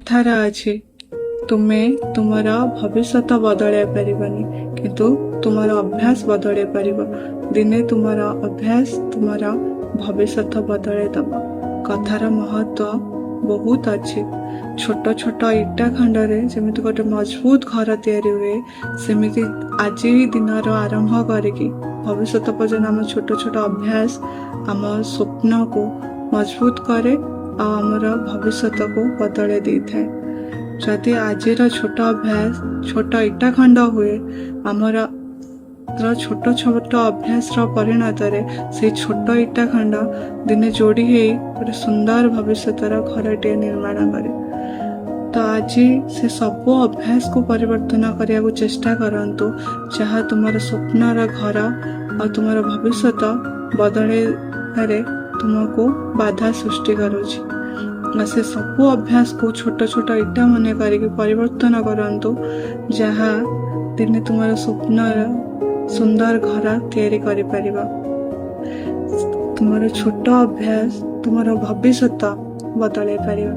କଥାରେ ଅଛି, ତୁମେ ତୁମର ଭବିଷ୍ୟତ ବଦଳାଇ ପାରିବନି, କିନ୍ତୁ ତୁମର ଅଭ୍ୟାସ ବଦଳାଇ ପାରିବ। ଦିନେ ତୁମର ଅଭ୍ୟାସ ତୁମର ଭବିଷ୍ୟତ ବଦଳାଇ ଦବ। କଥାର ମହତ୍ଵ ବହୁତ ଅଛି। ଛୋଟ ଛୋଟ ଇଟା ଖଣ୍ଡରେ ଯେମିତି ଗୋଟେ ମଜବୁତ ଘର ତିଆରି ହୁଏ, ସେମିତି ଆଜି ଦିନର ଆରମ୍ଭ କରିକି ଭବିଷ୍ୟତ ପର୍ଯ୍ୟନ୍ତ ଆମ ଛୋଟ ଛୋଟ ଅଭ୍ୟାସ ଆମ ସ୍ୱପ୍ନକୁ ମଜବୁତ କରେ ଆଉ ଆମର ଭବିଷ୍ୟତକୁ ବଦଳାଇ ଦେଇଥାଏ। ଯଦି ଆଜିର ଛୋଟ ଅଭ୍ୟାସ ଛୋଟ ଇଟା ଖଣ୍ଡ ହୁଏ, ଆମର ର ଛୋଟ ଛୋଟ ଅଭ୍ୟାସର ପରିଣତରେ ସେଇ ଛୋଟ ଇଟା ଖଣ୍ଡ ଦିନେ ଯୋଡ଼ି ହେଇ ଗୋଟେ ସୁନ୍ଦର ଭବିଷ୍ୟତର ଘରଟିଏ ନିର୍ମାଣ କରେ। ତ ଆଜି ସେ ସବୁ ଅଭ୍ୟାସକୁ ପରିବର୍ତ୍ତନ କରିବାକୁ ଚେଷ୍ଟା କରନ୍ତୁ, ଯାହା ତୁମର ସ୍ୱପ୍ନର ଘର ଆଉ ତୁମର ଭବିଷ୍ୟତ ବଦଳେଇବାରେ ତୁମକୁ ବାଧା ସୃଷ୍ଟି କରୁଛି। ଆଉ ସେ ସବୁ ଅଭ୍ୟାସକୁ ଛୋଟ ଛୋଟ ଇଟା ମନେ କରିକି ପରିବର୍ତ୍ତନ କରନ୍ତୁ, ଯାହା ଦିନେ ତୁମର ସ୍ୱପ୍ନର ସୁନ୍ଦର ଘର ତିଆରି କରିପାରିବ। ତୁମର ଛୋଟ ଅଭ୍ୟାସ ତୁମର ଭବିଷ୍ୟତ ବଦଳାଇ ପାରିବ।